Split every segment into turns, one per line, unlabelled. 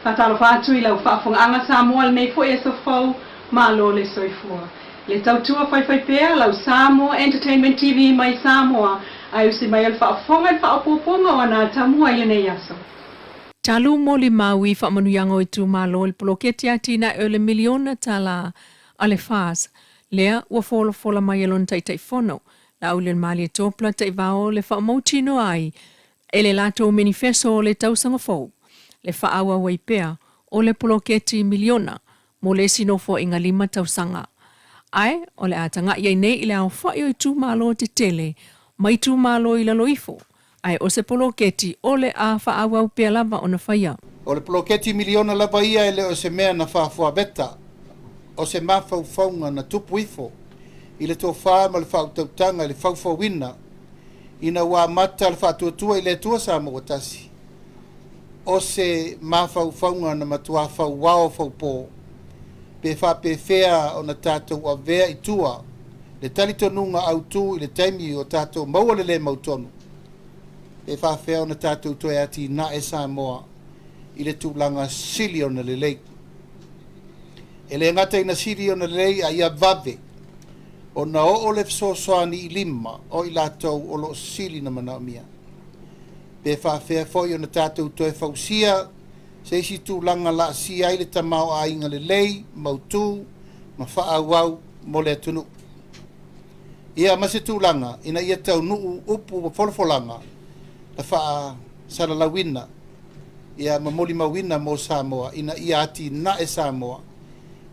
Faatalofa atu i lau faafofogaaga Samoa i lenei foi aso fou, malo le soifua. Le tautua faifaipea lau Samoa Entertainment TV mai Samoa ae usi mai o le faafofoga i le faaopoopoga o ana atamua i lenei aso. Talu molimau i faamanuiaga o itumalo i le poloketi atinae o le miliona tala a le FAS, lea ua folafola mai e lona Taitaifono, Laaulialemalietoa Taivao le faamautinoa ai e le latou menifeso o le tausaga fou, le faaauau ai pea o le poloketi miliona mo le isi nofoaiga 5 tausaga. Ae o le a taga'i ai nei i le aofa'i o itumalo tetele ma itumalo i lalo ifo, ae o se poloketi o le a faaauau pea lava ona faia.
O le poloketi miliona lava ia e le o se mea na faafuaveta, o se mafaufauga na tupu ifo i le tofā ma le faautautaga i le faufauina ina ua amata le faatuatua i le Atua Samoa ua tasi. O se mafaufauga na matuā fauao faupō, pe faapefea ona tatou avea i tua le talitonuga autū i le taimi o tatou maua le lē mautonu, pe faafefea ona tatou toe atinae Samoa i le tulaga sili ona lelei. E lē gata ina sili ona lelei a ia vave ona oo le fesoasoani i lima o i latou o loo sili na manaomia. Pe faafefea foi ona tatou toe fausia se isi tulaga laasia ai le tamaoaiga lelei, mautū ma faaauau mo le atunuu. Ia ma se tulaga ina ia taunuu upu ma folafolaga na faasalalauina ia ma molimauina mo Samoa ina ia atinae Samoa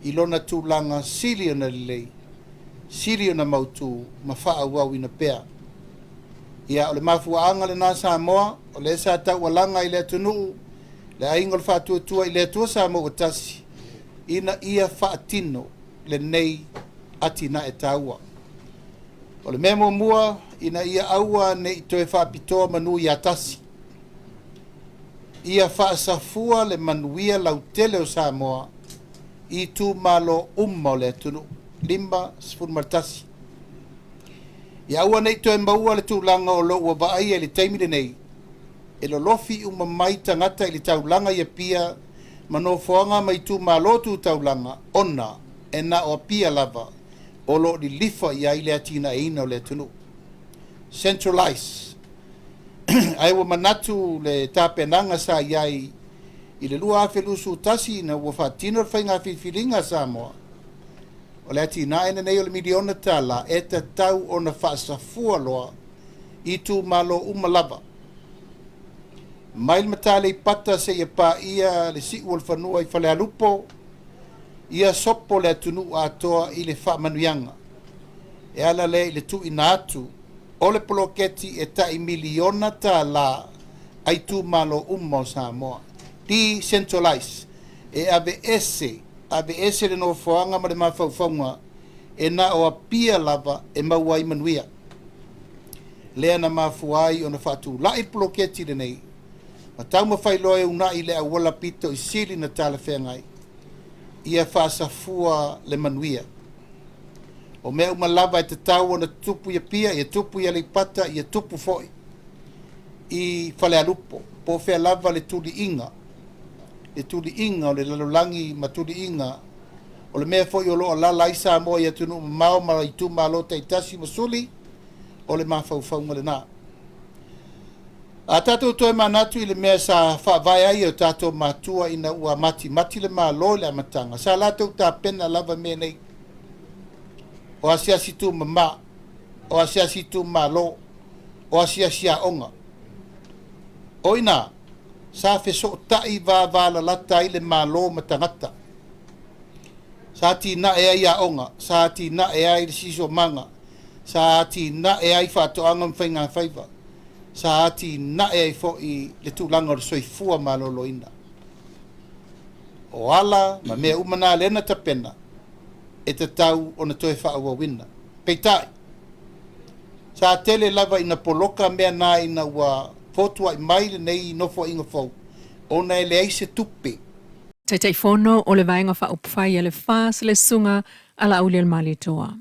i lona tulaga sili ona lelei, sili ona mautū ma faaauauina pea. Ia o le mafuaaga lenā Samoa, o lea sa taualaga i le atunuu le aiga o le faatuatua i le Atua Samoa ua tasi, ina ia faatino lenei atinae taua. O le mea muamua, ina ia aua ne i toe faapitoa manu ia tasi. Ia faasafua le manuia lautele o Samoa i itumalo uma o le atunuu. 51. Ia aua ne i toe maua le tulaga o lo o ua vaaia i le taimi lenei, e lolofi uma mai tagata i le taulaga i Apia ma nofoaga ma itumalo tu taulaga ona e na o Apia lava o lo o lilifa i ai le atinaeina o le atunuu. Centralize. Ae ua manatu le tapenaga sa i ai i le 2021 ina ua faatino le faiga filifiliga a Samoa, o le atinae lenei o le miliona tala e tatau ona faasafua loa i itumalo uma lava. Mai le Mataleipata seia paia le siu o le fanua i Falealupo, ia sopo le atunuu atoa i le faamanuiaga. E ala lea i le tuuina atu o le poloketi e tai miliona tala a itumalo uma o Samoa. Decentralize, e aveese, aveese le nofoaga ma le mafaufauga e na o Apia lava e maua ai manuia. Lea na mafua ai ona faatulai le poloketi lenei ma taumafai loa e uunai le auala pito i sili na talafeagai ia faasafua le manuia. O mea uma lava e tatau ona tupu i Apia, ia tupu i Aleipata, ia tupu foi i Falealupo, po o fea lava le tuliiga, le tuliiga o le lalolagi ma tuliiga o le mea foi o lo o alaala ai Samoa i atunuu mamao ma itumalo taitasi ma suli, o le mafaufauga lenā. A tatou toe manatu i le mea sa faavae ai e o tatou matua ina ua matimati le Malo i le amataga, sa latou tapena lava mea nei, o asiasi tumama, o asiasi itumalo, o asiasi aoga. O i ina, sa fesootai vavalalata ai le Malo ma tagata. Sa atinae ai aoga, sa atinae ai le siosiomaga, sa atinae ai faatoaga ma faigafaiva, sa atinae ai foi le tulaga o le soifua maloloina. O ala ma mea uma na lea na tapena e tatau ona toe faaauauina. Peitai, sa tele lava ina poloka mea na ina ua fotuai mai lenei nofoaiga fou ona e leai se tupe.
Taitaifono o le Vaega Faaupufai a le FAS le Susuga a Laaulialemalietoa.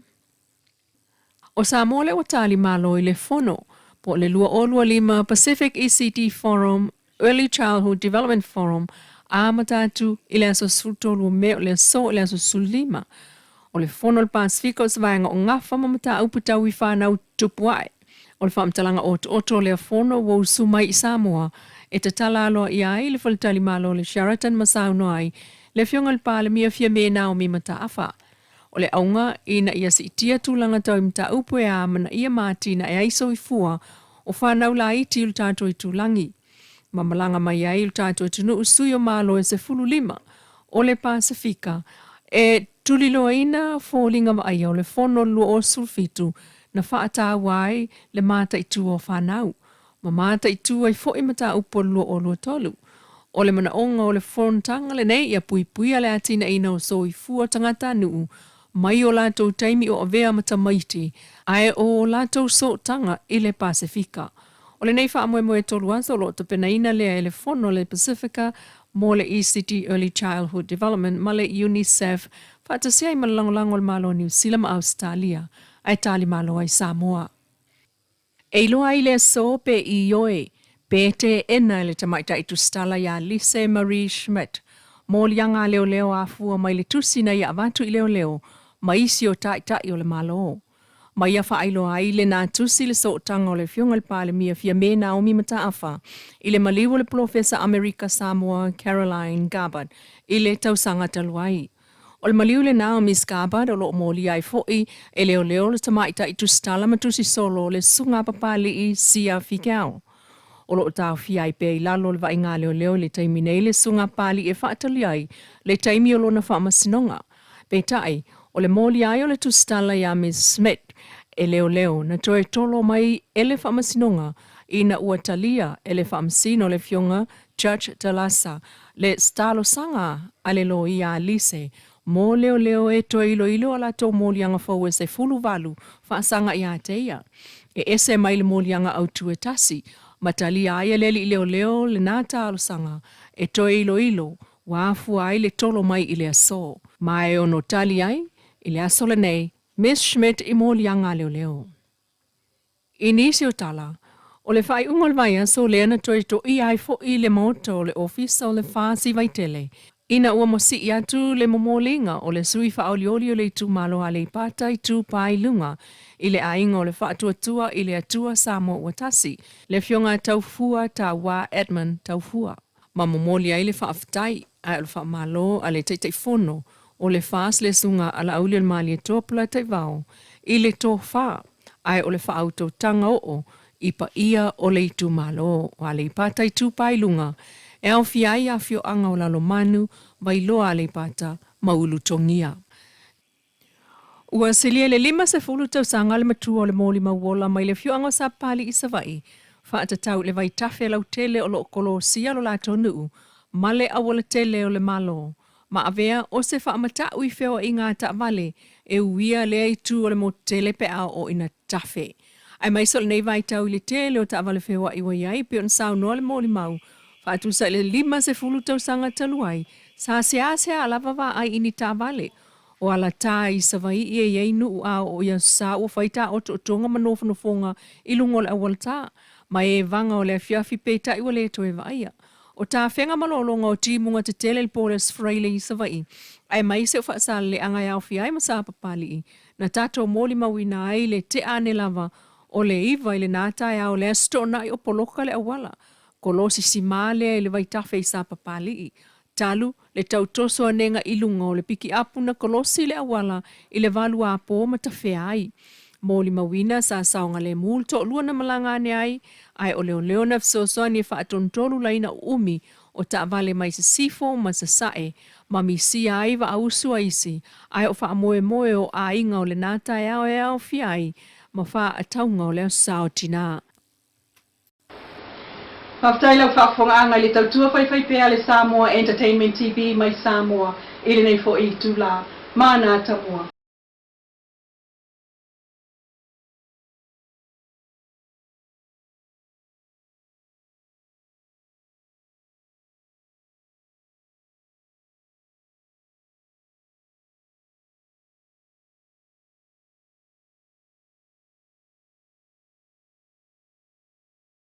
O Samoa lea ua tali malo i le fono po o le 2025 Pacific ECD Forum, Early Childhood Development Forum.
amata atu i le aso 13 o Me o le aso i le aso 15. O le Fono a le Pasefika o se vaega o gafa ma mataupu tau i fanau tupu ae. O le faamatalaga otooto o lea fono ua usu mai i Samoa e tatala aloaia ai le faletalimalo o le Sheraton ma saunoa ai le Afioga i le Palemia Fiame Naomi Mataafa. O le auga ina ia siitia tulaga tau i mataupu e amanaia ma atinae ai soifua o fanau laiti i lo tatou itulagi. Ma malaga mai ai i lo tatou atunuu sui o Malo e 15 o le Pasefika e tuliloaina foliga vaaia o le Fono 2017 na faataua ai le mataitu o fanau ma mataitu ai foi mataupu o le 2023. O le manaoga o le fonotaga lenei ia puipuia le atinaeina o soifua o tagatanuu mai o latou taimi o avea ma tamaiti ae o latou sootaga i le Pasefika. O lenei faamoemoe 3 aso o lo o tapenaina lea e le Fono a le Pasefika mo le ECD Early Childhood Development ma le UNICEF faatasi ai ma le lagolago a le Malo o Niu Sila ma Ausetalia ae talimalo ai Samoa. E iloa ai le aso pe ioe pe teena e le tamaitai tusitala ia Lise Marie Schmidt moliaga a leoleo afua mai le tusi na ia avatu i leoleo ma isi o taitai o le Malo. Ma ia faailoa ai lena tusi le sootaga o le Afioga i le Palemia Fiame Naomi Mataafa i le maliu o le Polofesa Amerika Samoa Caroline Gabbard i le tausaga talu ai. O le maliu lena o Miss Gabbard o lo o molia ai foi e leoleo le tamaitai tusitala ma tusi solo o le Susuga a Papali'i Sia Figiel. O lo o taofia ai pea i lalo o le vaaiga a leoleo i le taimi nei le Susuga a Papali'i e faatali ai le taimi o lona faamasinoga. Peitai, o le molia ai o le tusitala iā Miss Schmidt e leoleo na toe tolo mai e le faamasinoga ina ua talia e le faamasino le Afioga Judge Talasa le talosaga a le loia a Lise mo leoleo e toe iloilo a latou moliaga fou e 18 faasaga iā te ia e ese mai le moliaga autu e tasi ma talia ai e le alii leoleo lena talosaga e toe iloilo ua afua ai le tolo mai i le aso. Ma e ono tali ai i le aso lenei Miss Schmidt i moliaga a leoleo. I nisi o tala, o le faaiuga o le vaiaso lea na toe toia ai foi le Maota o le Ofisa o le FAS i Vaitele, ina ua mosii atu le momoliga o le sui faaolioli o le itumalo o Aleipata Itupa i Luga i le Aiga o le Faatuatua i le Atua Samoa ua Tasi, le Afioga a Taufua Tauā Edmund Taufua. Ma momoli ai le faafetai ae o le faamalo a le Taitaifono o le FAS le Susuga a Laauli o le Malietoa Polataivao i le tofa ae o le faautautaga oo i paia o le itumalo o Aleipata Itupa i Luga e aofia ai afioaga o Lalomanu, Vailoa Aleipata ma Ulutogia. Ua silia i le 50 tausaga le matua o le molimau ola mai le afioaga o Sapapalii i Savaii faatatau i le vaitafe lautele o lo o kolosia lo latou nuu ma le aualatele o le Malo ma avea o se faamatau i feoaiga a taavale e uia lea itu o le motu tele pe a oo ina tafe. Aemaise o lenei vaitau i le tele o taavale feoai ua i ai e pei ona saunoa le molimau faatusa i le 50 tausaga talu ai sa seasea lava vaai i ni taavale o alatā i Savaii e i ai nuu a oo i Aso Sa ua fai taotootoga ma nofonofoga i luga o le aualatā ma e vaga o le afiafi peitai ua le toe vaaia. O tafega ma lologa o timuga tetele i le po o le Aso Faraile i Savaii, aemaise o Faasaleleaga e aofia ai ma Sapapalii, na tatou molimauina ai le tea ane lava o le 9 i lena taeao o le Aso Toonai o poloka le auala kolosi simā lea i le vaitafe i Sapapalii, talu le tautoso anega i luga o le pikiapu na kolosi le auala i le 8 apo ma tafea ai. Molimauina sa saogalemu le toalua na malaga ane ai, ae o leoleo na fesoasoani e faatonutolu laina uumi o taavale mai sisifo ma sasae ma misia ai vaausu a isi, ae o faamoemoe o aiga o lena taeao e aofia ai ma faatauga o le Aso Sa o Tinā.
Faafetai lau faafofogaaga i le tautua faifaipea a le Samoa Entertainment TV mai Samoa i lenei foi itulā. Mana Tamua.